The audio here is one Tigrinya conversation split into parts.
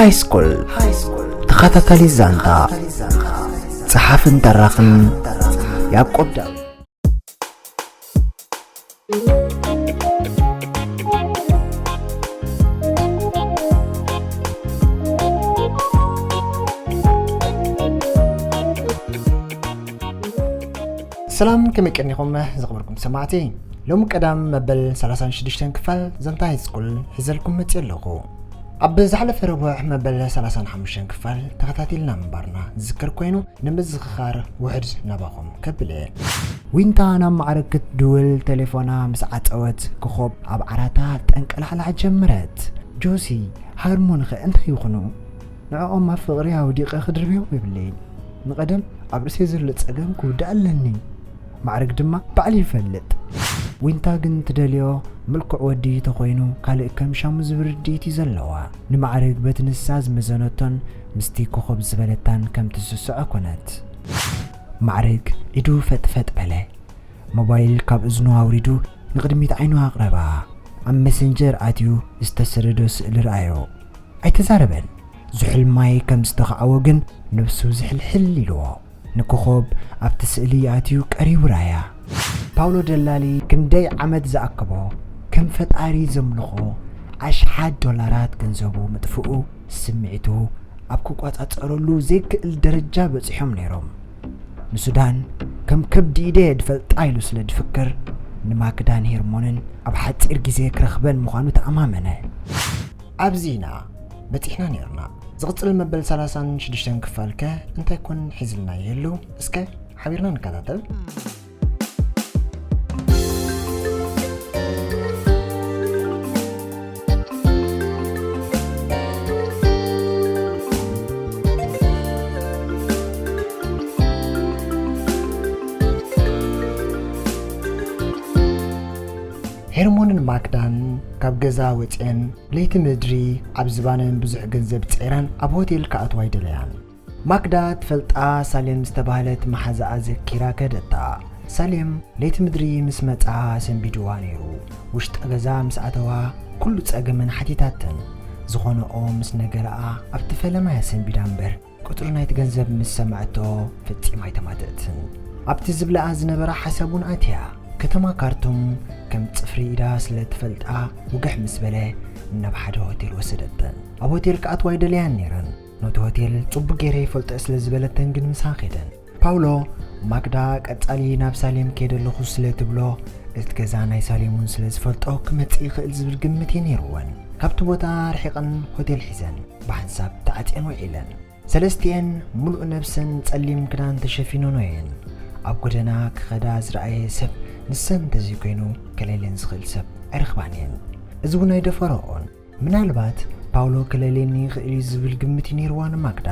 ሃይስኩል ተኸታታሊ ዛንታ፣ ጸሓፍን ተራኽን ያዕቆብ ዳዊት። ሰላም፣ ከመይ ቀኒኹም ዝኽበርኩም ሰማዕቲ? ሎሚ ቀዳም መበል ሰላሳን ሽዱሽተን ክፋል ዛንታ ሃይስኩል ሒዘልኩም መፅእ ኣለኹ። ኣብ ዝሓለፈ ረቡዕ መበል ሰላሳን ሓሙሽተን ክፋል ተኸታቲልና ምንባርና ዝዝከር ኮይኑ፣ ንምዝኽኻር ውሕድ ናባኹም ከብል እየ። ዊንታ ናብ ማዕረግ ክትድውል ቴሌፎና ምስ ዓጸወት፣ ኮኾብ ኣብ ዓራታ ጠንቀላዕላዕ ጀመረት። ጆሲ፣ ሃርሞንኸ እንታይ ይኹኑ? ንዕኦም ኣብ ፍቕሪ ኣውዲቐ ክድርብዮም የብለይን። ንቐደም ኣብ ርእሰይ ዘሎ ጸገም ክውዳእ ኣለኒ። ማዕረግ ድማ ባዕሉ ይፈልጥ። ዊንታ ግን ትደልዮ ምልኩዕ ወዲ ተኾይኑ ካልእ ከም ሻሙ ዝብር ርድኢት እዩ ዘለዋ። ንማዕረግ በቲ ንሳ ዝመዘነቶን ምስቲ ኮኾብ ዝበለታን ከም ትስስዖ ኮነት። ማዕረግ ኢዱ ፈጥፈጥ በለ። ሞባይል ካብ እዝኑ ኣውሪዱ ንቕድሚት ዓይኑ ኣቕረባ። ኣብ መሰንጀር ኣትዩ ዝተሰደዶ ስእሊ ረኣዮ። ኣይተዛረበን። ዝሑል ማይ ከም ዝተኻዕዎ ግን ነብሱ ዝሕልሕል ኢልዎ። ንኮኾብ ኣብቲ ስእሊ ኣትዩ ቀሪቡ ረኣያ። ፓውሎ ደላሊ ክንደይ ዓመት ዝኣከቦ ከም ፈጣሪ ዘምልኾ ኣሽሓት ዶላራት ገንዘቡ ምጥፍኡ ስምዒቱ ኣብ ክቆጻጸረሉ ዘይክእል ደረጃ በጺሖም ነይሮም። ንሱዳን ከም ከብዲ ኢደ ድፈልጣ ኢሉ ስለ ድፍክር ንማክዳን ሄርሞንን ኣብ ሓጺር ግዜ ክረኽበን ምዃኑ ተኣማመነ። ኣብዚ ኢና በጺሕና ነይርና። ዝቕጽል መበል ሰላሳን ሽዱሽተን ክፋልከ እንታይ ኮን ሒዝልና ይህሉ? እስከ ሓቢርና ንከታተል። ሄርሞንን ማክዳን ካብ ገዛ ወፅኤን ለይቲ ምድሪ ኣብ ዝባነን ብዙሕ ገንዘብ ፀይረን ኣብ ሆቴል ክኣትዋ ይደለያን። ማክዳ ትፈልጣ ሳሌም ዝተባህለት መሓዛኣ ዘኪራ ከደታ። ሳሌም ለይቲ ምድሪ ምስ መጻ ሰንቢድዋ ነይሩ። ውሽጢ ገዛ ምስ ኣተዋ ኩሉ ጸገመን ሓቲታተን። ዝኾነኦ ምስ ነገረኣ ኣብቲ ፈለማ እያ ሰንቢዳ እምበር ቁጽሪ ናይቲ ገንዘብ ምስ ሰማዕቶ ፈጺማ ኣይተማተእትን። ኣብቲ ዝብለኣ ዝነበራ ሓሳብ እውን ኣትያ። ከተማ ካርቱም ከም ጽፍሪ ኢዳ ስለ ትፈልጣ ውግሕ ምስ በለ ናብ ሓደ ሆቴል ወሰደተን። ኣብ ሆቴል ክኣትዋ ኣይደለያን ነይረን። ነቲ ሆቴል ጽቡቕ ገይረ ይፈልጦ ስለ ዝበለተን ግን ምሳ ኸደን። ፓውሎ ማክዳ ቀጻሊ ናብ ሳሌም ከይደ ኣለኹ ስለ ትብሎ እቲ ገዛ ናይ ሳሌም እውን ስለ ዝፈልጦ ክመጽእ ይኽእል ዝብል ግምት እዩ ነይርወን። ካብቲ ቦታ ርሒቐን ሆቴል ሒዘን ብሓንሳብ ተዓጽየን ውዒለን። ሰለስቲኤን ምሉእ ነብሰን ጸሊም ክዳን ተሸፊነኖ እየን። ኣብ ጎደና ክኸዳ ዝረኣየ ሰብ ንሰን እንተዘይኮይኑ ከለልየን ዝኽእል ሰብ ኣይረኽባን እየን። እዚ እውን ኣይደፈረኦን። ምናልባት ፓውሎ ክለልየኒ ይኽእል እዩ ዝብል ግምት እዩ ነይርዋ ንማክዳ።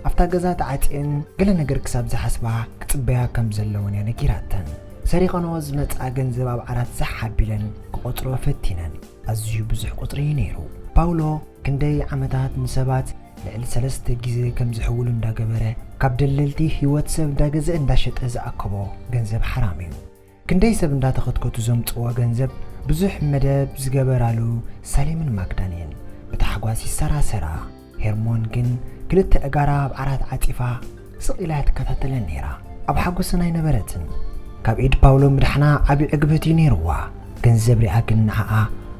ኣብታ ገዛ ተዓጽየን ገለ ነገር ክሳብ ዝሓስባ ክጽበያ ከም ዘለወን እያ ነጊራተን። ሰሪቐንኦ ዝመጽኣ ገንዘብ ኣብ ዓራት ዛሕ ኣቢለን ክቖጽርኦ ፈቲነን። ኣዝዩ ብዙሕ ቁጽሪ እዩ ነይሩ። ፓውሎ ክንደይ ዓመታት ንሰባት ልዕሊ ሰለስተ ግዜ ከም ዝሕውሉ እንዳገበረ፣ ካብ ደለልቲ ህይወት ሰብ እንዳገዘአ እንዳሸጠ ዝኣከቦ ገንዘብ ሓራም እዩ። ክንደይ ሰብ እንዳተኸትከቱ ዘምጽዎ ገንዘብ ብዙሕ መደብ ዝገበራሉ ሳሌምን ማክዳን እየን ብታሕጓስ ይሰራሰራ። ሄርሞን ግን ክልተ ኣእጋራ ኣብ ዓራት ዓጺፋ ስቕ ኢላ ትከታተለን ነይራ። ኣብ ሓጎሰን ኣይነበረትን። ካብ ኢድ ፓውሎ ምድሓና ዓቢ ዕግበት እዩ ነይርዋ። ገንዘብ ሪኣ ግን ንዓኣ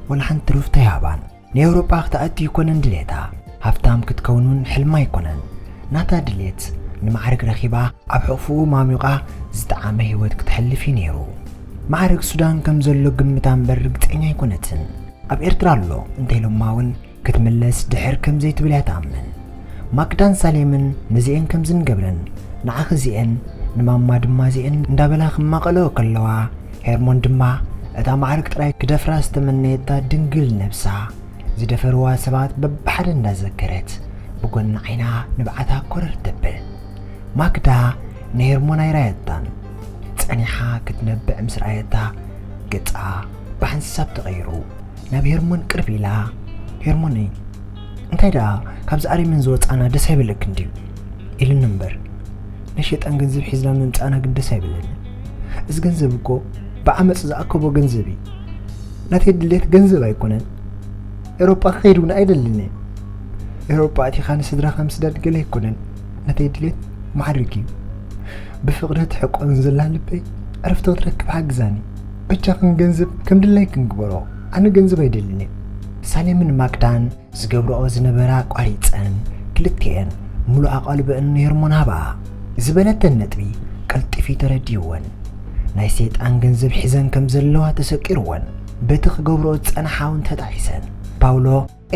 ወላ ሓንቲ ሩፍታ ኣይሃባን። ንኤውሮጳ ክትኣቱ ኣይኮነን ድሌታ። ሃብታም ክትከውን እውን ሕልማ ኣይኮነን። ናታ ድሌት ንማዕርግ ረኺባ ኣብ ሕቑፍኡ ማሚቓ ዝጠዓመ ህይወት ክትሕልፍ እዩ ነይሩ። ማዕርግ ሱዳን ከም ዘሎ ግምታ እምበር ርግጸኛ ኣይኮነትን። ኣብ ኤርትራ ኣሎ እንተኢሎማ እውን ክትምለስ ድሕር ከም ዘይትብል እያ ትኣምን። ማክዳን ሳሌምን ነዚኤን ከምዚ ንገብረን፣ ንዓኺ እዚኤን ንማማ ድማ እዚኤን እንዳበላ ክማቐልኦ ከለዋ፣ ሄርሞን ድማ እታ ማዕርግ ጥራይ ክደፍራ ዝተመነየታ ድንግል ነብሳ ዝደፈርዋ ሰባት በብሓደ እንዳዘከረት ብጎኒ ዓይና ንብዓታ ኮረር ተብል። ማክዳ ንሄርሞን ኣይረኣየታን። ጸኒሓ ክትነብዕ ምስ ረኣየታ ገጻ ብሓንሳብ ተቐይሩ። ናብ ሄርሞን ቅርብ ኢላ፣ "ሄርሞነይ፣ እንታይ ደኣ ካብዚ ኣረሜን ዝወጻና ደስ ኣይበለክን ድዩ?" ኢሉኒ እምበር፣ ናይ ሸይጣን ገንዘብ ሒዝና ምምጻእና ግን ደስ ኣይበለኒ። እዚ ገንዘብ እኮ ብዓመጽ ዝኣከቦ ገንዘብ እዩ። ናተይ ድሌት ገንዘብ ኣይኮነን። ኤውሮጳ ክኸይድ እውን ኣይደልን እየ። ኤውሮጳ ኣቲኻ ንስድራኻ ምስዳድ ገለ ኣይኮነን። ናተይ ድሌት ማዕርግ እዩ። ብፍቕሪ ትሕቆን ዘላ ልበይ ዕረፍቲ ክትረክብ ሓግዛኒ። በጃኽን ገንዘብ ከም ድላይክን ግበሮ። ኣነ ገንዘብ ኣይደልን እየ። ሳሌምን ማክዳን ዝገብርኦ ዝነበራ ኣቋሪጸን፣ ክልቲኤን ምሉእ ኣቓልቦኣን ንሄርሞን ሃብኣ። ዝበለተን ነጥቢ ቀልጢፉ ተረዲእወን። ናይ ሰይጣን ገንዘብ ሒዘን ከም ዘለዋ ተሰቂርወን፣ በቲ ክገብርኦ ዝጸንሓ እውን ተጣዒሰን። ፓውሎ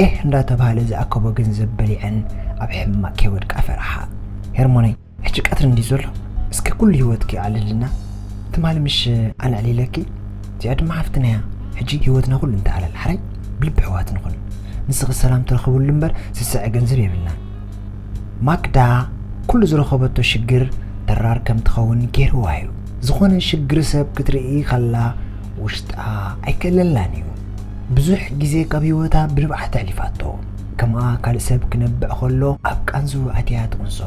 ኤህ እንዳተባህለ ዝኣከቦ ገንዘብ በሊዐን ኣብ ሕማቕ ከይወድቃ ፈርሓ። ሄርሞነይ፣ ሕጂ ቀትሪ እንዲ ዘሎ፣ እስከ ኩሉ ህይወትኪ ኣዕልልና። ትማሊ ምሽ ኣነ ኣዕሊለኪ፣ እዚኣ ድማ ሓፍትና እያ። ሕጂ ህይወትና ኩሉ እንተኣላል ሓራይ ብልቢ ኣሕዋት ንኹን። ንስኺ ሰላም ትረኽብሉ እምበር ዝስዐ ገንዘብ የብልናን። ማክዳ ኩሉ ዝረኸበቶ ሽግር ተራር ከም ትኸውን ገይርዋ እዩ። ዝኾነ ሽግር ሰብ ክትርኢ ከላ ውሽጣ ኣይከለላን እዩ። ብዙሕ ግዜ ካብ ህይወታ ብንብዓት ኣሕሊፋቶ። ከምኣ ካልእ ሰብ ክነብዕ ከሎ ኣብ ቃንዝኡ ኣትያ ትቕንሶ።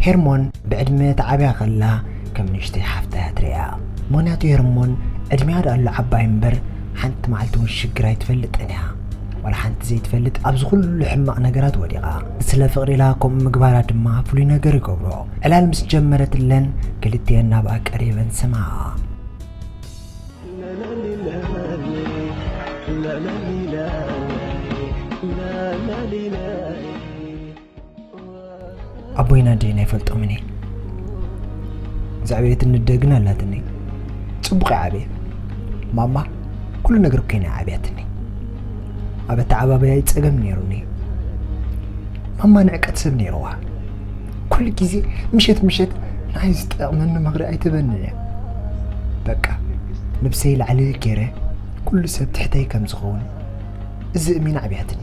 ሄርሞን ብዕድመ ትዓብያ ከላ ከም ንእሽተይ ሓፍታ እያ ትርእያ። ምኽንያቱ ሄርሞን ዕድሚኣ ደኣ ኣሎ ዓባይ እምበር ሓንቲ መዓልቲ እውን ሽግር ኣይትፈልጥን እያ። ዋላ ሓንቲ ዘይትፈልጥ ኣብዚ ኩሉ ሕማቕ ነገራት ወዲቓ። ስለ ፍቕሪ ኢላ ከምኡ ምግባራ ድማ ፍሉይ ነገር ይገብሮ። ዕላል ምስ ጀመረትለን ክልቲኤን ናብኣ ቀሪበን ሰምዓኣ። ኣቦይና ደይና ኣይፈልጦምን እየ። እግዚኣብሔር ትንደ ግን ኣላትኒ። ጽቡቕ እየ ዓብየ። ማማ ኩሉ ነገር ኮይና እያ ዓብያትኒ። ኣብ ኣተዓባብያይ ጸገም ነይሩኒ። ማማ ንዕቀት ሰብ ነይርዋ። ኩሉ ግዜ ምሸት ምሸት ንዓይ ዝጠቕመኒ ምኽሪ ኣይትበንን እያ። በቃ ነብሰይ ላዕሊ ገይረ ኩሉ ሰብ ትሕተይ ከም ዝኸውን እዚ እሚን ዓብያትኒ።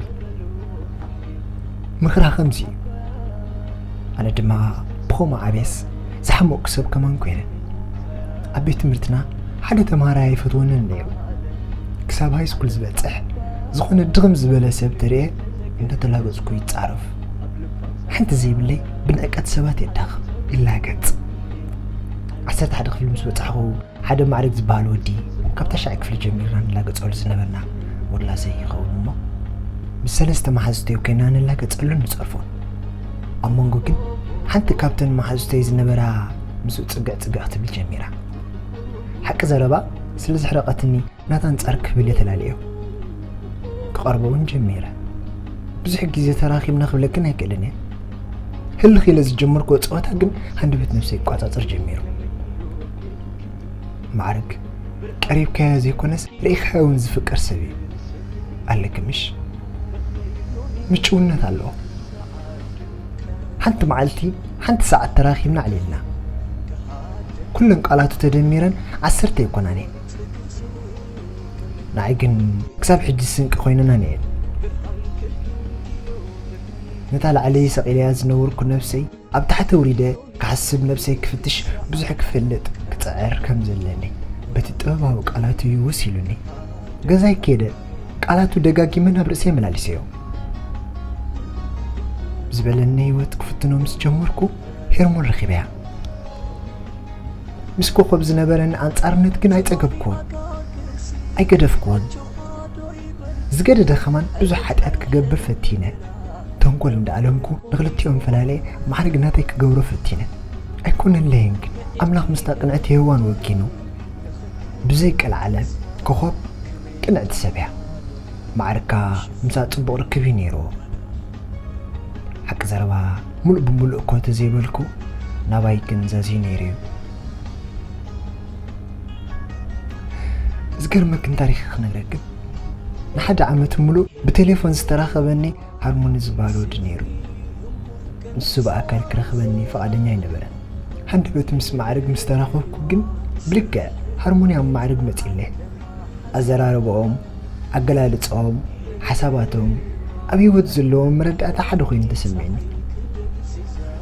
ምኽራ ከምዚ እዩ። ኣነ ድማ ብኸምኡ ዓብየስ ዝሓመቕኩ ሰብ ከማን ኮይነ። ኣብ ቤት ትምህርትና ሓደ ተምሃራይ ኣይፈትወንን ነይሩ። ክሳብ ሃይስኩል ዝበጽሕ ዝኾነ ድኽም ዝበለ ሰብ ተርእየ እንዳተላገጽኩ ይጻረፍ። ሓንቲ ዘይብለይ ብንዕቀት ሰባት የዳኽም፣ ይላገጽ። ዓሰርተ ሓደ ክፍሊ ምስ በጻሕኹ ሓደ ማዕረግ ዝበሃል ወዲ ካብ ታሽዓይ ክፍሊ ጀሚርና ንላገጸሉ ዝነበርና ወላሰይ ይኸውን እሞ ምስ ሰለስተ መሓዙተይ ኮይና ንላገጸሉን ንጸርፎን። ኣብ መንጎ ግን ሓንቲ ካብተን መሓዙተይ ዝነበራ ምስኡ ጽግዕ ጽግዕ ክትብል ጀሚራ። ሓቂ ዘረባ ስለ ዘሕረቐትኒ ናታ ኣንጻር ክብል እየ ተላልዮ። ክቐርቦ እውን ጀሚረ። ብዙሕ ግዜ ተራኺብና ክብለክን ኣይክእልን እየ። ህልኽ ኢለ ዝጀመርክዎ ጸወታ ግን ሃንደበት ነብሰይ ይቋጻጸር ጀሚሩ። ማዕርግ ቀሪብካዮ ዘይኮነስ ርኢኻዮ እውን ዝፍቀር ሰብ እዩ። ኣለኪ ምሽ? ምጭውነት ኣለዎ። ሓንቲ መዓልቲ ሓንቲ ሰዓት ተራኺብና ኣዕሊልና። ኩለን ቃላቱ ተደሚረን ዓሰርተ ኣይኮናን እየን። ንዓይ ግን ክሳብ ሕጂ ስንቂ ኮይነናን እየን። ነታ ላዕለይ ሰቒለያ ዝነበርኩ ነብሰይ ኣብ ታሕቲ ኣውሪደ ክሓስብ ነብሰይ ክፍትሽ ብዙሕ ክፈልጥ ክጽዕር ከም ዘለኒ በቲ ጥበባዊ ቃላቱ እዩ ወሲሉኒ። ገዛይ ከይደ ቃላቱ ደጋጊመ ናብ ርእሰይ መላሊሰዮ። ዝበለኒ ህይወት ክፍትኖ ምስ ጀመርኩ ሄርሞን ረኺበያ። ምስ ኮኾብ ዝነበረኒ ኣንጻርነት ግን ኣይጸገብኩዎን፣ ኣይገደፍኩዎን። ዝገደደ ከማን ብዙሕ ሓጢኣት ክገብር ፈቲነ። ተንኮል እንዳኣለምኩ ንክልቲኦም ፈላልየ ማዕርግ ናተይ ክገብሮ ፈቲነ። ኣይኮነለይን ግን ኣምላኽ ምስታ ቅንዕቲ ሄዋን ወጊኑ። ብዘይ ቀልዓለም ኮኾብ ቅንዕቲ ሰብ እያ። ማዕርካ ምሳ ጽቡቕ ርክብ እዩ ነይርዎ። ሓቂ ዘረባ ሙሉእ ብሙሉእ እኮ ተዘይበልኩ ናባይ ግን ዛዝዩ ነይሩ እዩ። ዝገርመክን ታሪኽ ክነግረክን፣ ንሓደ ዓመት ሙሉእ ብቴሌፎን ዝተራኸበኒ ሃርሞኒ ዝበሃል ወዲ ነይሩ። ንሱ ብኣካል ክረኽበኒ ፍቓደኛ ኣይነበረን። ሃንደበት ምስ ማዕርግ ምስ ተራኸብኩ ግን ብልክዕ ሃርሞኒ ኣብ ማዕርግ መጺለ። ኣዘራርባኦም፣ ኣገላልጻኦም፣ ሓሳባቶም፣ ኣብ ህይወት ዘለዎም መረዳእታ ሓደ ኮይኑ ተሰሚዕኒ።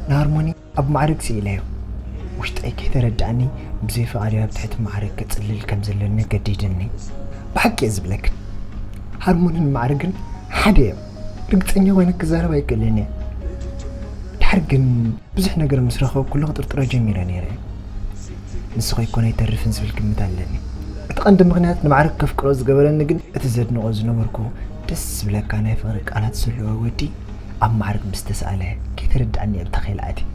ንሃርሞኒ ኣብ ማዕርግ ስኢለዮ። ውሽጠይ ከይተረድኣኒ ብዘይ ፍቓደይ ኣብ ትሕቲ ማዕርግ ክጽልል ከም ዘለኒ ገዲድኒ። ብሓቂ እየ ዝብለክን። ሃርሞንን ማዕርግን ሓደ እዮም። ርግጸኛ ኮይነ ክዛረብ ኣይክእልን እየ። ድሓር ግን ብዙሕ ነገር ምስ ረኸብኩሉ ክጥርጥሮ ጀሚረ ነይረ። ንሱ ከይኮነ ኣይተርፍን ዝብል ግምት ኣለኒ። እቲ ቀንዲ ምኽንያት ንማዕርግ ከፍቅሮ ዝገበረኒ ግን እቲ ዘድንቖ ዝነበርኩ ደስ ዝብለካ ናይ ፍቕሪ ቃላት ዘለዎ ወዲ ኣብ ማዕርግ ምስ ተሳእለ ከይተረድኣኒ ኣብ ተኼላ ኣትየ።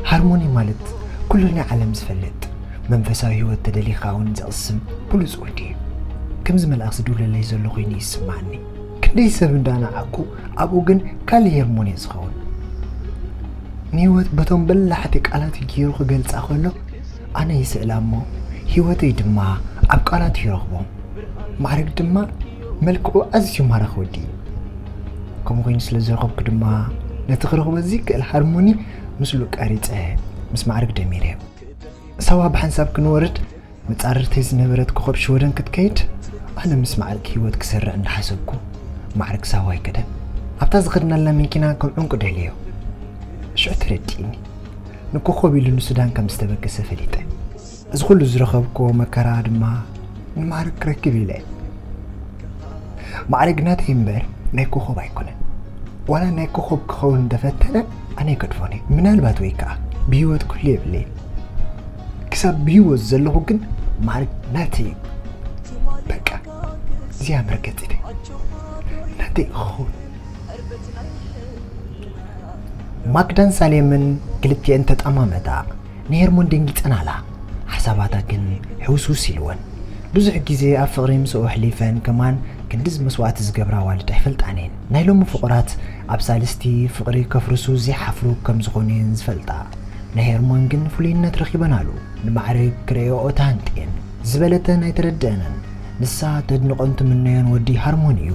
ሃርሞኒ ማለት ኩሉ ናይ ዓለም ዝፈልጥ፣ መንፈሳዊ ህይወት ተደሊኻ እውን ዘቕስም ብሉጽ ወዲ እዩ። ከምዚ መልኣኽ ዝድውለለይ ዘሎ ኮይኑ ይስምዓኒ። ክንደይ ሰብ እንዳነዓቕኩ ኣብኡ ግን ካልእ ሄርሞን እየ ዝኸውን። ንህይወት በቶም በላሕቲ ቃላት ገይሩ ክገልጻ ከሎ ኣነ ይስእላ እሞ ህይወተይ ድማ ኣብ ቃላት ይረኽቦ። ማዕርግ ድማ መልክዑ ኣዝዩ ማራኺ ወዲ እዩ። ከምኡ ኮይኑ ስለ ዝረኸብኩ ድማ ነቲ ክረኽቦ ዝይክእል ሃርሞኒ ምስሉ ቀሪጸ ምስ ማዕርግ ደሚረ። ሳዋ ብሓንሳብ ክንወርድ መጻርርተይ ዝነበረት ኮኸብ ሽወደን ክትከይድ ኣነ ምስ ማዕርግ ህይወት ክሰርዕ እንዳሓሰብኩ ማዕርግ ሳዋ ኣይከደን። ኣብታ ዝኸድናላ መኪና ከም ዕንቁ ደልዮ። ሽዑ ተረዲእኒ ንኮኸብ ኢሉ ንሱዳን ከም ዝተበገሰ ፈሊጠ። እዚ ኩሉ ዝረኸብኩዎ መከራ ድማ ንማዕርግ ክረክብ ኢለ። ማዕርግ ናተይ እምበር ናይ ኮኸብ ኣይኮነን። ዋላ ናይ ኮኸብ ክኸውን እንተፈተነ ኣነ ኣይገድፎን እየ። ምናልባት ወይ ከዓ ብህይወት ክህሉ የብለይን። ክሳብ ብህይወት ዘለኹ ግን ማዕርግ ናተይ እዩ። በቃ እዚኣ መርገጺተይ ናተይ ክኸውን። ማክዳን ሳሌምን ክልቲኤን ተጠማመታ። ንሄርሞን ደንጊጸን ኣላ። ሓሳባታ ግን ሕውስውስ ኢልወን። ብዙሕ ግዜ ኣብ ፍቕሪ ምስኡ ኣሕሊፈን ከማን ክንድዚ መስዋእቲ ዝገብራ ኣዋልድ ኣይፈልጣን እየን። ናይ ሎሚ ፍቑራት ኣብ ሳልስቲ ፍቕሪ ከፍርሱ ዘይሓፍሩ ከም ዝኾኑ እየን ዝፈልጣ። ንሄርሞን ግን ፍሉይነት ረኺበናሉ። ንማዕርግ ክርእዮኦ ተሃንጥየን። ዝበለተን ኣይተረድአንን። ንሳ ተድንቖን ትምነዮን ወዲ ሃርሞን እዩ።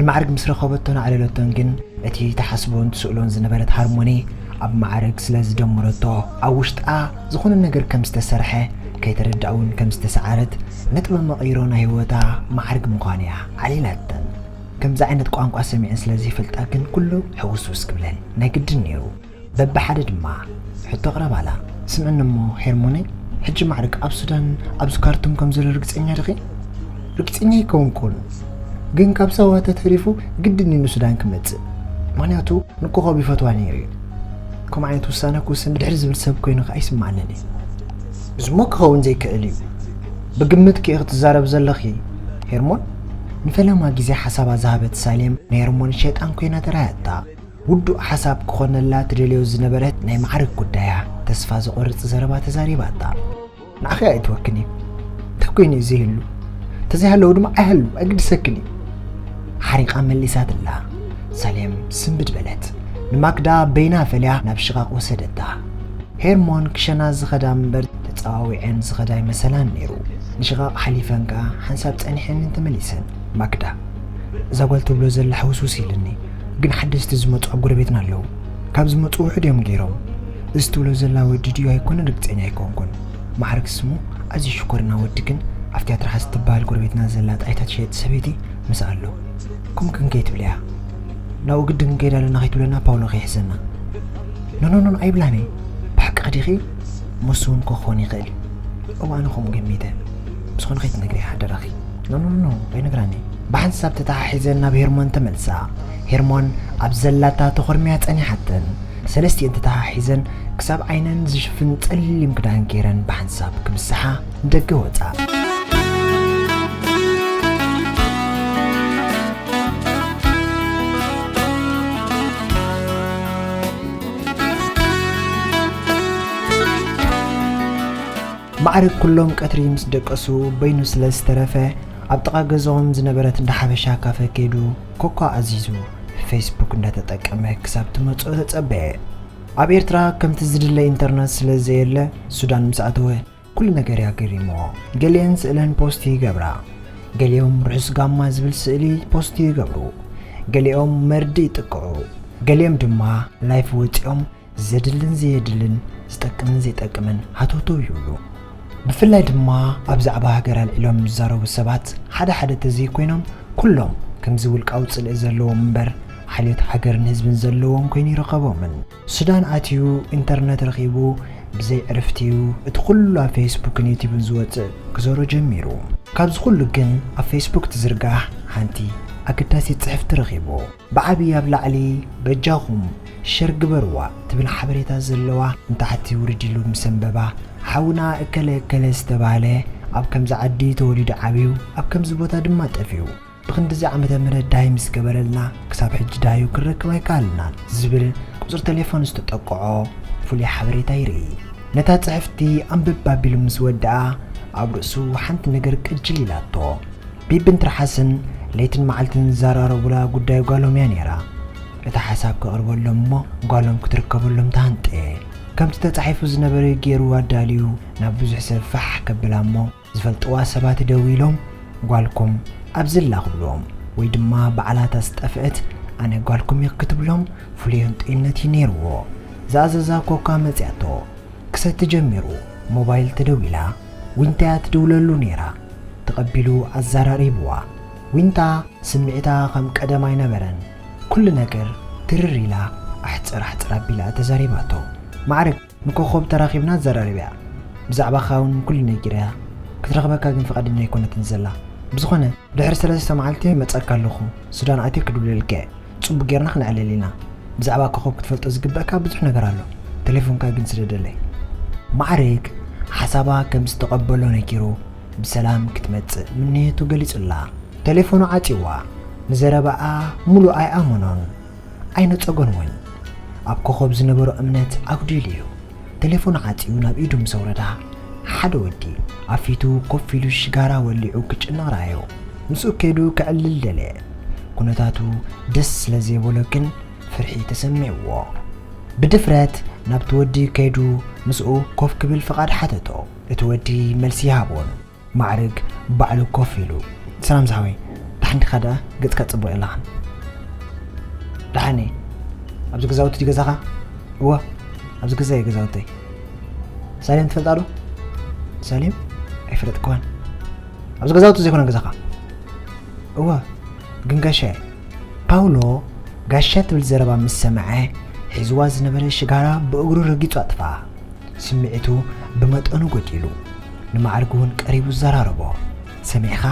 ንማዕርግ ምስ ረኸበቶን ኣዕለለቶን ግን እቲ ትሓስቦን ትስእሎን ዝነበረት ሃርሞኒ ኣብ ማዕርግ ስለ ዝደመረቶ ኣብ ውሽጣ ዝኾነ ነገር ከም ዝተሰርሐ ከይተረድኣ እውን ከም ዝተሰዓረት ነጥበ መቐይሮ ናይ ህይወታ ማዕርግ ምዃኑ እያ ዓሊላተን። ከምዚ ዓይነት ቋንቋ ሰሚዐን ስለ ዘይፈልጣ ግን ኩሉ ሕውስውስ ክብለን ናይ ግድን ነይሩ። በብሓደ ድማ ሕቶ ኣቕረባላ። ስምዕኒ እሞ ሄርሞነይ፣ ሕጂ ማዕርግ ኣብ ሱዳን ኣብዚ ካርቱም ከም ዘሎ ርግጸኛ ዲኺ? ርግጸኛ ኣይከውንኩን፣ ግን ካብ ሳዋ ተተሪፉ ግድን እዩ ንሱዳን ክመጽእ። ምኽንያቱ ንኮኸብ ይፈትዋ ነይሩ እዩ። ከምኡ ዓይነት ውሳነ ክውስን ድሕሪ ዝብል ሰብ ኮይኑ ከኣ ኣይስምዓንን እዩ። እዚ እሞ ክኸውን ዘይክእል እዩ። ብግምት ከ ክትዛረብ ዘለኺ ሄርሞን? ንፈለማ ግዜ ሓሳባ ዝሃበት ሳሌም ንሄርሞን ሸይጣን ኮይና ተራእያታ። ውዱእ ሓሳብ ክኾነላ ትደልዮ ዝነበረት ናይ ማዕርግ ጉዳያ ተስፋ ዘቑርጽ ዘረባ ተዛሪባታ። ንዓኺ ኣይእትወክን እዩ። እንታይ ኮይኑ እዩ ዘይህሉ? እንተዘይሃለዉ ድማ ኣይሃሉ፣ ኣይግድሰክን እዩ። ሓሪቓ መሊሳትላ። ሳሌም ስንብድ በለት። ንማክዳ በይና ፈልያ ናብ ሽቓቕ ወሰደታ። ሄርሞን ክሸና ዝኸዳ እምበር ተጸዋዊዐን ዝኸዳ ኣይመሰላን ነይሩ። ንሽቓቕ ሓሊፈን ከኣ ሓንሳብ ጸኒሐን ተመሊሰን። ማክዳ፣ እዛ ጓል ትብሎ ዘላ ሕውስውስ ኢልኒ፣ ግን ሓደስቲ ዝመጹ ኣብ ጎረቤትና ኣለዉ። ካብ ዝመጹ ውሑድ እዮም ገይሮም። እዚ ትብሎ ዘላ ወዲ ድዩ ኣይኮነን ርግጸኛ ኣይኮንኩን። ማዕርግ ስሙ ኣዝዩ ሽኮርና ወዲ ግን ኣብ ቲያትር ሓስ ትበሃል ጎረቤትና ዘላ ጣይታ ትሸይጥ ሰበይቲ ምስ ኣሎ። ከምኡ ክንከይ ትብልያ? ናብኡ ግድን ክንከይድ ኣለና ከይትብለና ፓውሎ ከይሕዘና። ኖ ኖ ኖ ኣይብላን እየ። ብሓቂ ዲኺ? መሱ እውን ክኾን ይኽእል እዩ። እወ ኣነ ከምኡ ገሚተ። ብዝኾነ ከይትነግርያ ሓደራኺ። ኖ ኖ ኖ ኣይነግራን እየ። ብሓንሳብ ተተሓሒዘን ናብ ሄርሞን ተመልሳ። ሄርሞን ኣብ ዘላታ ተኾርምያ ጸኒሓተን። ሰለስቲኤን ተተሓሒዘን ክሳብ ዓይነን ዝሽፍን ጸሊም ክዳን ገይረን ብሓንሳብ ክምስሓ ንደገ ወጻ። ማዕርግ ኩሎም ቀትሪ ምስ ደቀሱ በይኑ ስለ ዝተረፈ ኣብ ጥቓ ገዝኦም ዝነበረት እንዳ ሓበሻ ካፈ ከይዱ ኮካ ኣዚዙ ፌስቡክ እንዳተጠቀመ ክሳብ ትመጽኦ ተጸበየ። ኣብ ኤርትራ ከምቲ ዝድለ ኢንተርነት ስለ ዘየለ ሱዳን ምስ ኣተወ ኩሉ ነገር እያ ገሪምዎ። ገሊአን ስእለን ፖስት ይገብራ፣ ገሊኦም ርሑስ ጋማ ዝብል ስእሊ ፖስት ይገብሩ፣ ገሊኦም መርዲ ይጥቅዑ፣ ገሊኦም ድማ ላይፍ ወጺኦም ዘድልን ዘየድልን ዝጠቅምን ዘይጠቅምን ሃተውተው ይብሉ። ብፍላይ ድማ ኣብ ዛዕባ ሃገር ኣልዒሎም ዝዛረቡ ሰባት ሓደ ሓደ ተዘይኮይኖም ኩሎም ከምዚ ውልቃዊ ጽልኢ ዘለዎም እምበር ሓልዮት ሃገርን ህዝብን ዘለዎም ኮይኑ ይረኸቦምን። ሱዳን ኣትዩ ኢንተርነት ረኺቡ ብዘይ ዕርፍቲ'ዩ እቲ ኩሉ ኣብ ፌስቡክን ዩቲብን ዝወጽእ ክዘሮ ጀሚሩ። ካብዚ ኩሉ ግን ኣብ ፌስቡክ ትዝርጋሕ ሓንቲ ኣገዳሲት ጽሕፍቲ ረኺቡ። ብዓብዪ ኣብ ላዕሊ በጃኹም ሸር ግበርዋ ትብል ሓበሬታ ዘለዋ ንታሕቲ ውርድ ኢሉ ምስ ኣንበባ ሓውና እከለ እከለ ዝተባህለ ኣብ ከምዚ ዓዲ ተወሊዱ ዓብዩ ኣብ ከምዚ ቦታ ድማ ጠፊኡ። ክንድዚ ዓመተ ምህረት ደሃይ ምስ ገበረልና፣ ክሳብ ሕጂ ደሃዩ ክንረክብ ኣይከኣልናን ዝብል ቁጽሪ ቴሌፎን ዝተጠቅዖ ፍሉይ ሓበሬታ ይርኢ። ነታ ጽሕፍቲ ኣንብብ ኣቢሉ ምስ ወድኣ፣ ኣብ ርእሱ ሓንቲ ነገር ቅጅል ኢላቶ። ቢብን ትርሓስን ለይትን መዓልትን ዝዘራረቡላ ጉዳይ ጓሎም እያ ነይራ። እቲ ሓሳብ ከቕርበሎም እሞ ጓሎም ክትርከበሎም ተሃንጠየ። ከምቲ ተጻሒፉ ዝነበረ ገይሩ ኣዳልዩ ናብ ብዙሕ ሰብ ፋሕ ከብላ እሞ ዝፈልጥዋ ሰባት ደዊሎም፣ "ጓልኩም ኣብዚ ኣላ" ክብልዎም፣ ወይ ድማ ባዕላታ ዝጠፍአት "ኣነ ጓልኩም እየ" ክትብሎም ፍሉይ ህንጡይነት እዩ ነይርዎ። ዝኣዘዛ ኮካ መጺኣቶ። ክሰቲ ጀሚሩ። ሞባይል ተደዊላ። ዊንታ እያ ትድውለሉ ነይራ። ተቐቢሉ ኣዘራሪብዋ። ዊንታ ስምዒታ ከም ቀደም ኣይነበረን። ኩሉ ነገር ትርር ኢላ ኣሕጽር ኣሕጽር ኣቢላ ተዛሪባቶ። ማዕረግ ንኮኾብ ተራኺብና ኣዘራሪብያ። ብዛዕባኻ እውን ኩሉ ነጊረያ። ክትረኽበካ ግን ፍቓደኛ ኣይኮነትን ዘላ። ብዝኾነ ድሕሪ ሰለስተ መዓልቲ እመጸካ ኣለኹ። ሱዳን ኣትየ ክድውለልካ እየ። ጽቡቕ ጌርና ክነዕልል ኢና። ብዛዕባ ኮኾብ ክትፈልጦ ዝግበእካ ብዙሕ ነገር ኣሎ። ቴሌፎንካ ግን ስደደለይ። ማዕረግ ሓሳባ ከም ዝተቐበሎ ነጊሩ ብሰላም ክትመጽእ ምንየቱ ገሊጹላ። ቴሌፎኑ ዓጺዋ። ንዘረባኣ ሙሉእ ኣይኣመኖን ኣይነጸጎን እውን። ኣብ ኮኾብ ዝነበሮ እምነት ኣጉዲሉ እዩ። ቴሌፎኑ ዓጺዩ ናብ ኢዱ ምስ ኣውረዳ፣ ሓደ ወዲ ኣብ ፊቱ ኮፍ ኢሉ ሽጋራ ወሊዑ ክጭነቕ ረኣዮ። ምስኡ ከይዱ ከዕልል ደለየ። ኩነታቱ ደስ ስለ ዘይበሎ ግን ፍርሒ ተሰሚዕዎ። ብድፍረት ናብቲ ወዲ ከይዱ ምስኡ ኮፍ ክብል ፍቓድ ሓተቶ። እቲ ወዲ መልሲ ይሃቦን። ማዕርግ ባዕሉ ኮፍ ኢሉ፣ "ሰላም ዝሓወይ፣ ደሓን ዲኻ ደኣ? ገጽካ ጽቡቕ የለኻን?" "ደሓን እየ። ኣብዚ ገዛውቲ ድዩ ገዛኻ?" "እወ፣ ኣብዚ ገዛ እዩ ገዛውተይ። ሳሌም ትፈልጣ ዶ?" "ሳሌም? ኣይፈለጥክዋን። ኣብዚ ገዛውቲ ዘይኮነ ገዛኻ?" "እወ፣ ግን ጋሻ እየ።" ፓውሎ ጋሻ ትብል ዘረባ ምስ ሰምዐ፣ ሒዝዋ ዝነበረ ሽጋራ ብእግሩ ረጊጹ ኣጥፍኣ። ስምዒቱ ብመጠኑ ጎዲሉ፣ ንማዕርግ እውን ቀሪቡ ዘራረቦ። "ሰሚዕኻ?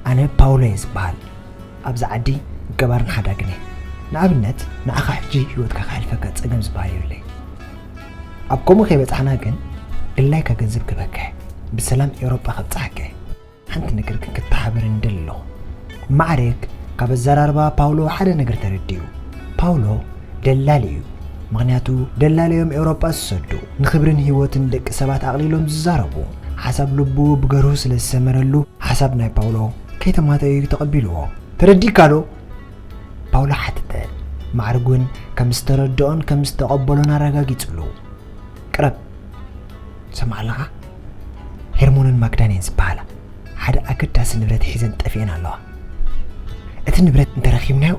ኣነ ፓውሎ እየ ዝበሃል። ኣብዚ ዓዲ ገባርን ሓዳግን እየ። ንኣብነት፣ ንዓኻ ሕጂ ህይወትካ ክሕልፈካ ጸገም ዝበሃል የብለይ። ኣብ ከምኡ ከይበጻሕና ግን፣ ድላይካ ገንዘብ ክበካ እየ። ብሰላም ኤውሮጳ ከብጽሓካ እየ። ሓንቲ ነገር ግን ክተሓበረኒ ይደሊ ኣለኹ።" ማዕረግ ካብ ኣዘራርባ ፓውሎ ሓደ ነገር ተረዲኡ። ፓውሎ ደላሊ እዩ። ምኽንያቱ ደላሊ እዮም ኤውሮጳ ዝሰዱ፣ ንኽብርን ህይወትን ደቂ ሰባት ኣቕሊሎም ዝዛረቡ። ሓሳብ ልቡ ብገርሁ ስለ ዝሰመረሉ፣ ሓሳብ ናይ ፓውሎ ከይተማተዩ ተቐቢልዎ። "ተረዲእካ ዶ?" ፓውሎ ሓተተ። ማዕርግ እውን ከም ዝተረድኦን ከም ዝተቐበሎን ኣረጋጊጽሉ። "ቅረብ፣ ትሰምዕ ኣለኻ? ሄርሞንን ማግዳን እየን ዝበሃላ። ሓደ ኣገዳሲ ንብረት ሒዘን ጠፊአን ኣለዋ። እቲ ንብረት እንተረኺብናዮ፣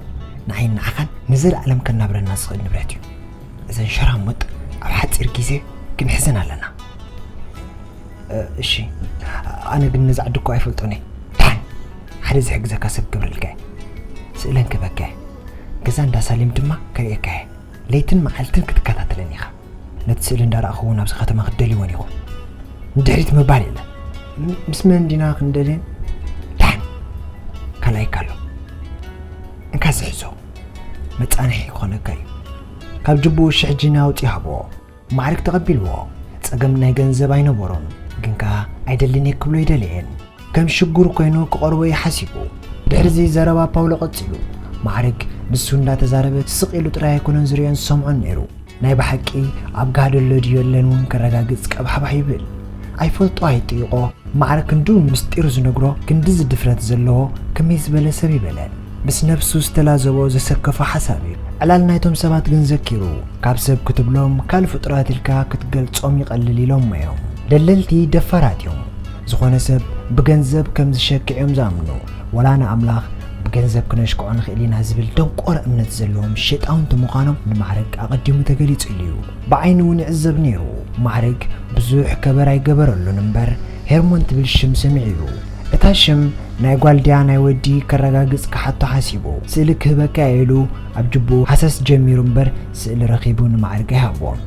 ንዓይን ንዓኻን ንዘለኣለም ከናብረና ዝኽእል ንብረት እዩ። እዘን ሸራሙጥ ኣብ ሓጺር ግዜ ክንሕዘን ኣለና።" "እ፣ እሺ፣ ኣነ ግን ነዚ ዓዲ እኮ ኣይፈልጦን እየ። ደሓን ሓደ ዝሕግዘካ ሰብ ክገብረልካ እየ። ስእለን ክህበካ እየ። ገዛ እንዳ ሳሌም ድማ ከርእየካ እየ። ለይትን መዓልትን ክትከታተለኒ ኢኻ። ነቲ ስእሊ እንዳረኣኹ እውን ኣብዚ ከተማ ክትደልይወን ኢኹም። ንድሕሪት ምባል የለን። ም-፣ ምስ መን ዲና ክንደልየን? ደሓን ካልኣይካ ኣሎ። እንካ እዚ ሕዞ፣ መጻንሒ ክኾነካ እዩ።" ካብ ጅቡኡ ሽሕ ጂና ኣውጺኡ ሃብዎ። ማዕርግ ተቐቢልዎ። ጸገም ናይ ገንዘብ ኣይነበሮን፣ ግን ከኣ ኣይደልን እየ ክብሎ ኣይደለየን። ከም ሽጉር ኮይኑ ክቐርቦ እዩ ሓሲቡ። ድሕሪ እዚ ዘረባ ፓውሎ ቀጺሉ። ማዕርግ ንሱ እንዳተዛረበ ስቕ ኢሉ ጥራይ ኣይኮነን ዝርእዮን ዝሰምዖን ነይሩ። ናይ ብሓቂ ኣብ ጋህ ደሎ ድዩ የለን እውን ከረጋግጽ ቀባሕባሕ ይብል። ኣይፈልጦ ኣይጥይቖ። ማዕረ ክንድኡ ምስጢሩ ዝነግሮ ክንድዚ ድፍረት ዘለዎ ከመይ ዝበለ ሰብ ይበለ። ምስ ነብሱ ዝተላዘቦ ዘሰከፎ ሓሳብ እዩ። ዕላል ናይቶም ሰባት ግን ዘኪሩ፣ ካብ ሰብ ክትብሎም ካልእ ፍጡራት ኢልካ ክትገልጾም ይቐልል ኢሎሞ እዮም። ደለልቲ ደፋራት እዮም። ዝኾነ ሰብ ብገንዘብ ከም ዝሸክዕ እዮም ዝኣምኑ። ወላ ንኣምላኽ ብገንዘብ ክነሽክዖ ንኽእል ኢና ዝብል ደንቆሮ እምነት ዘለዎም ሸጣውንቲ ምዃኖም ንማዕረግ ኣቐዲሙ ተገሊጹ ኢሉ እዩ። ብዓይኑ እውን ይዕዘብ ነይሩ። ማዕረግ ብዙሕ ከበር ኣይገበረሉን እምበር፣ ሄርሞን ትብል ሽም ሰሚዑ እዩ። እታ ሽም ናይ ጓል ድያ ናይ ወዲ ከረጋግጽ ክሓቶ ሓሲቡ፣ ስእሊ ክህበካ እየ ኢሉ ኣብ ጅቡኡ ሃሰስ ጀሚሩ እምበር፣ ስእሊ ረኺቡ ንማዕረግ ኣይሃቦን።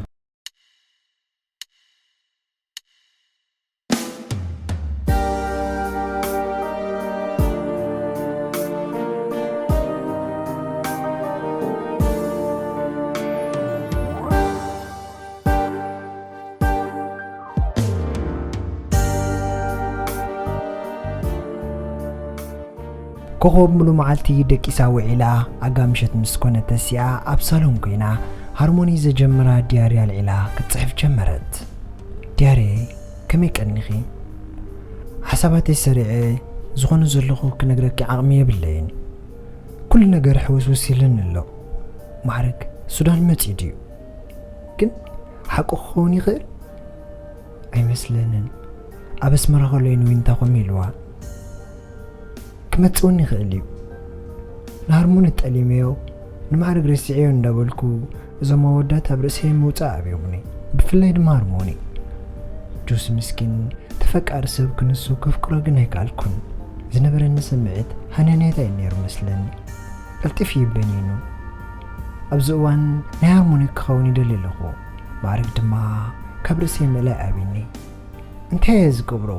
ኮኾብ ሙሉ መዓልቲ ደቂሳ ውዒላ፣ ኣጋ ምሸት ምስ ኮነ ተሲኣ ኣብ ሳሎን ኮይና ሃርሞኒ ዘጀመራ ድያሪ ኣልዒላ ክትጽሕፍ ጀመረት። ድያሪ ከመይ ቀኒኺ? ሓሳባተይ ሰሪዐ ዝኾነ ዘለኹ ክነግረኪ ዓቕሚ የብለይን። ኩሉ ነገር ሕውስውስ ኢሉኒ ኣሎ። ማዕረግ ሱዳን መጺኡ ድዩ? ግን ሓቁ ክኸውን ይኽእል? ኣይመስለንን። ኣብ ኣስመራ ከሎ እዩ ንዊንታ ከምኡ ኢልዋ። ክመጽእ እውን ይኽእል እዩ። ንሃርሞኒ ጠሊመዮ፣ ንማዕረግ ረሲዐዮ እንዳበልኩ እዞም ኣወዳት ኣብ ርእሰይ ምውጻእ ኣብዮምኒ። ብፍላይ ድማ ሃርሞኒ። ጆሲ ምስኪን ተፈቃሪ ሰብ ክንሱ ከፍቅሮ ግን ኣይከኣልኩን። ዝነበረኒ ስምዒት ሃነኔታ እዩ ነይሩ መስለኒ። ቀልጢፉ እዩ በኒኑ። ኣብዚ እዋን ናይ ሃርሞኒ ክኸውን ይደሊ ኣለኹ። ማዕረግ ድማ ካብ ርእሰይ ምእላይ ኣብዩኒ። እንታይ እየ ዝገብሮ?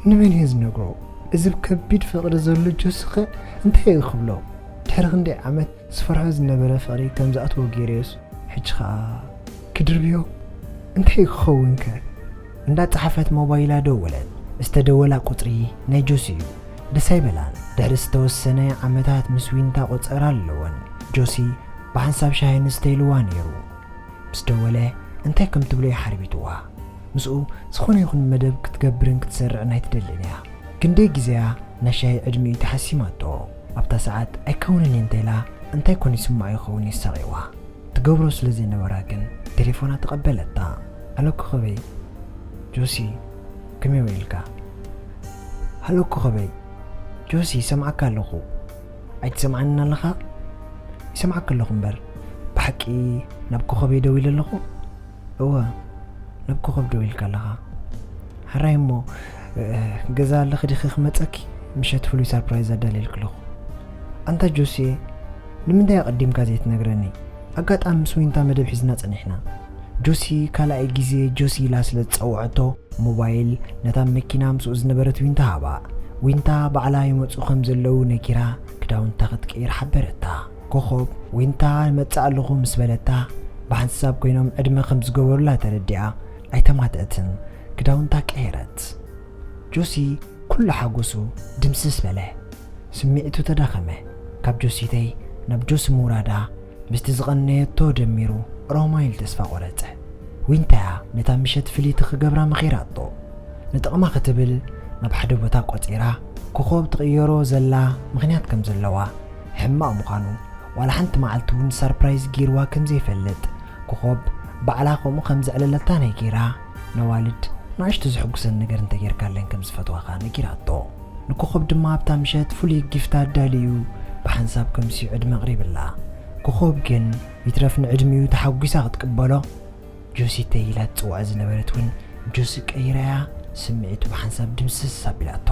ንመን እየ ዝነግሮ? እዚ ብከቢድ ፍቕሪ ዘሎ ጆሲኸ እንታይ እዩ ክብሎ? ድሕሪ ክንደይ ዓመት ዝፈርሖ ዝነበረ ፍቕሪ ከም ዝኣትዎ ገይረዮስ፣ ሕጂ ኸኣ ክድርብዮ? እንታይ እዩ ክኸውን ከ? እንዳጸሓፈት ሞባይላ ደወለት። ዝተደወላ ቁጽሪ ናይ ጆሲ እዩ። ደስ ኣይበላን። ድሕሪ ዝተወሰነ ዓመታት ምስ ዊንታ ቆጸራ ኣለወን። ጆሲ ብሓንሳብ ሻሂ ንስተ ኢልዋ ነይሩ። ምስ ደወለ እንታይ ከም ትብሎ እዩ ሓርቢትዋ። ምስኡ ዝኾነ ይኹን መደብ ክትገብርን ክትሰርዕን ኣይትደልን እያ። ክንደይ ግዜያ ናይ ሻሂ ዕድሚኡ ተሓሲማቶ። ኣብታ ሰዓት ኣይከውንን እየ እንተኢላ እንታይ ኮን ይስምዓ ይኸውን የሳቒዋ። ትገብሮ ስለ ዘይነበራ ግን ቴሌፎና ተቐበለታ። ሃሎ ኮኸበይ። ጆሲ፣ ከመይ ውዒልካ? ሃሎ ኮኸበይ። ጆሲ፣ ይሰምዓካ ኣለኹ። ኣይትሰምዓንን ኣለኻ? ይሰምዓካ ኣለኹ እምበር። ብሓቂ ናብ ኮኸበይ ደዊለ ኣለኹ? እወ፣ ናብ ኮኸብ ደዊልካ ኣለኻ። ሕራይ እሞ፣ እ፣ ገዛ ኣለኺ ዲኺ ክመጸኪ? ምሸት ፍሉይ ሳርፕራይዝ ኣዳልየልኪ ኣለኹ። ኣንታ ጆሲየ፣ ንምንታይ ኣቐዲምካ ዘይትነግረኒ? ኣጋጣሚ ምስ ዊንታ መደብ ሒዝና ጸኒሕና። ጆሲ ካልኣይ ግዜ ጆሲ ኢላ ስለ ዝጸውዐቶ፣ ሞባይል ነታ መኪና ምስኡ ዝነበረት ዊንታ ሃባ። ዊንታ ባዕላ ይመጹ ከም ዘለዉ ነጊራ ክዳውንታ ክትቅይር ሓበረታ። ኮኾብ ዊንታ እመጽእ ኣለኹ ምስ በለታ፣ ብሓንሳብ ኮይኖም ዕድመ ከም ዝገበሩላ ተረዲኣ ኣይተማትአትን። ክዳውንታ ቀየረት። ጆሲ ኩሉ ሓጎሱ ድምስስ በለ። ስምዒቱ ተዳኸመ። ካብ ጆሲተይ ናብ ጆሲ ምውራዳ ምስቲ ዝቐነየቶ ደሚሩ ሮማይል ተስፋ ቆረጸ። ዊንታያ ነታ ምሸት ፍልይቲ ክገብራ መኺራቶ። ንጥቕማ ክትብል ናብ ሓደ ቦታ ቆጺራ ኮኾብ ትቕየሮ ዘላ ምኽንያት ከም ዘለዋ፣ ሕማቕ ምዃኑ፣ ዋላ ሓንቲ መዓልቲ እውን ሳርፕራይዝ ገይርዋ ከም ዘይፈልጥ፣ ኮኾብ ባዕላ ከምኡ ከም ዘዕለለታ ነጊራ፣ ነዋልድ ንኣሽቱ ዘሐጉሰን ነገር እንተጌርካለን ከም ዝፈትዋ ከኣ ነጊራቶ። ንኮኾብ ድማ ኣብታ ምሸት ፍሉይ ጊፍት ኣዳልዩ ብሓንሳብ ከምስዩ ዕድመ ኣቕሪብላ። ኮኾብ ግን ይትረፍ ንዕድሚኡ ተሓጒሳ ክትቅበሎ፣ ጆሲተይ ኢላ ትጽውዖ ዝነበረት እውን ጆሲ ቀይራያ ስምዒቱ ብሓንሳብ ድምስስ ኣቢላቶ።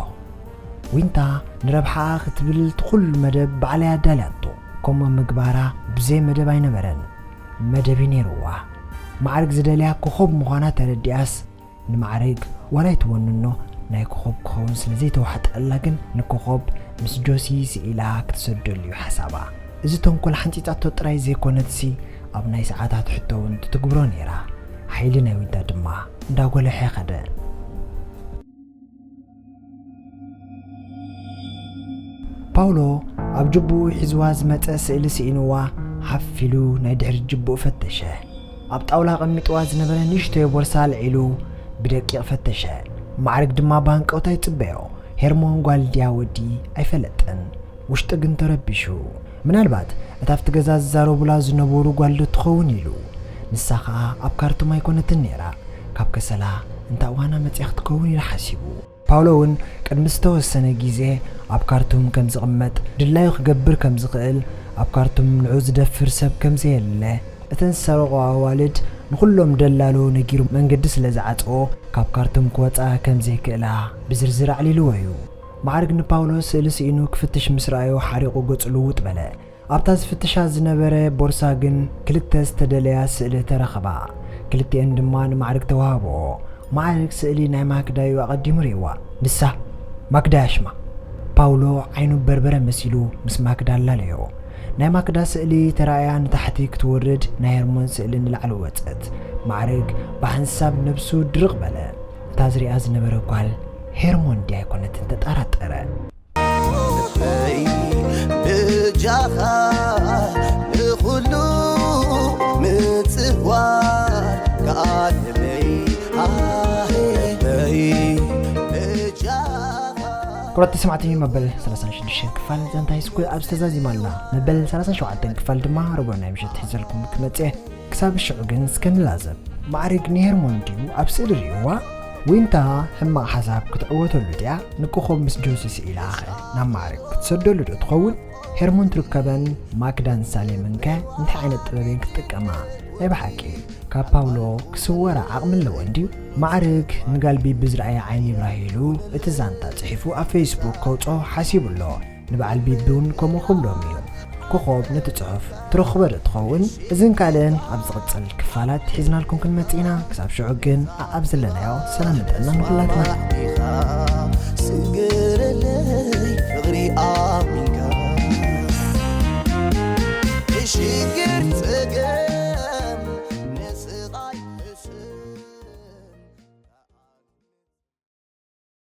ዊንታ ንረብሓኣ ክትብል እቲ ኩሉ መደብ ባዕለይ ኣዳልያቶ። ከምኡ ምግባራ ብዘይ መደብ ኣይነበረን። መደብ እዩ ነይርዋ። ማዕርግ ዝደልያ ኮኾብ ምዃና ተረዲኣስ፣ ንማዕርግ ዋላ ኣይትወንኖ፣ ናይ ኮኾብ ክኸውን ስለ ዘይተዋሕጠላ ግን ንኮኾብ ምስ ጆሲ ስኢላ ክትሰደሉ እዩ ሓሳባ። እዚ ተንኮል ሓንጺጻቶ ጥራይ ዘይኮነትሲ፣ ኣብ ናይ ሰዓታት ሕቶ እውን ትትግብሮ ነይራ። ሓይሊ ናይ ዊንታ ድማ እንዳጎለሐ ኸደ። ፓውሎ ኣብ ጅቡኡ ሒዝዋ ዝመጸ ስእሊ ስኢንዋ፣ ሓፍ ኢሉ ናይ ድሕሪት ጅቡኡ ፈተሸ። ኣብ ጣውላ ኣቐሚጥዋ ዝነበረ ንእሽቶይ ቦርሳ ኣልዒሉ ብደቂቕ ፈተሸ። ማዕርግ ድማ ብሃንቀውታ ይጽበዮ። ሄርሞን ጓል ድያ ወዲ ኣይፈለጠን። ውሽጡ ግን ተረቢሹ። ምናልባት እታ ኣብቲ ገዛ ዝዛረቡላ ዝነበሩ ጓል ዶ ትኸውን ኢሉ። ንሳ ኸኣ ኣብ ካርቱም ኣይኮነትን ነይራ። ካብ ከሰላ እንታ እዋና መጺኣ ክትከውን ኢሉ ሓሲቡ። ፓውሎ እውን ቅድሚ ዝተወሰነ ግዜ ኣብ ካርቱም ከም ዝቕመጥ፣ ድላዩ ክገብር ከም ዝኽእል፣ ኣብ ካርቱም ንዑ ዝደፍር ሰብ ከም ዘየለ፣ እተን ዝሰረቖ ኣዋልድ ንኹሎም ደላሎ ነጊሩ መንገዲ ስለ ዝዓጽዎ፣ ካብ ካርቱም ክወጻ ከም ዘይክእላ ብዝርዝር ኣዕሊልዎ እዩ። ማዕርግ ንፓውሎ ስእሊ ስኢኑ ክፍትሽ ምስ ረኣዮ ሓሪቑ ገጹ ልውጥ በለ። ኣብታ ዝፍትሻ ዝነበረ ቦርሳ ግን ክልተ ዝተደለያ ስእሊ ተረኸባ። ክልቲኤን ድማ ንማዕርግ ተዋህብኦ። ማዕርግ ስእሊ ናይ ማክዳ እዩ ኣቐዲሙ ርእይዋ። ንሳ፣ ማክዳ እያ ሽማ። ፓውሎ ዓይኑ በርበረ መሲሉ ምስ ማክዳ ኣላለዮ። ናይ ማክዳ ስእሊ ተራእያ ንታሕቲ ክትወርድ ናይ ሄርሞን ስእሊ ንላዕሊ ወጸት። ማዕርግ ብሓንሳብ ነብሱ ድርቕ በለ። እታ ዝሪኣ ዝነበረ ጓል ሄርሞን ድያ ኣይኮነትን ተጠራጠረ። ልበይ ክቡራት ተሰማዕቲ፣ መበል ሰላሳን ሽዱሽተን ክፋል ዛንታ ሃይስኩል ኣብዚ ተዛዚማ ኣላ። መበል ሰላሳን ሸውዓተን ክፋል ድማ ረቡዕ ናይ ምሸት ሒዘልኩም ክመጽእ። ክሳብ ሽዑ ግን እስከ ንላዘብ። ማዕርግ ንሄርሞን ድዩ ኣብ ስእሊ ርእይዋ? ዊንታ ሕማቕ ሓሳብ ክትዕወተሉ ድያ? ንኮኾብ ምስ ጆሲ ስኢላ ኸ ናብ ማዕርግ ክትሰደሉ ዶ ትኸውን? ሄርሞን ትርከበን ማክዳን ሳሌምን ከ እንታይ ዓይነት ጥበብ እየን ክትጥቀማ? ናይ ብሓቂ ካብ ፓውሎ ክስወራ ዓቕሚ ኣለወን ድዩ? ማዕርግ ንጋል ቢቢ ዝረኣየ ዓይኒ ይብራህ ኢሉ እቲ ዛንታ ጽሒፉ ኣብ ፌስቡክ ከውጽኦ ሓሲቡ ኣሎ። ንበዓል ቢቢ እውን ከምኡ ክብሎም እዩ። ኮኾብ ነቲ ጽሑፍ ትረኽቦ ዶ ትኸውን? እዝን ካልእን ኣብ ዝቕጽል ክፋላት ሒዝናልኩም ክንመጽእ ኢና። ክሳብ ሽዑ ግን ኣኣብ ዘለናዮ ሰላምን ጥዕናን ንኹላትና። ስግርለይ ፍቕሪ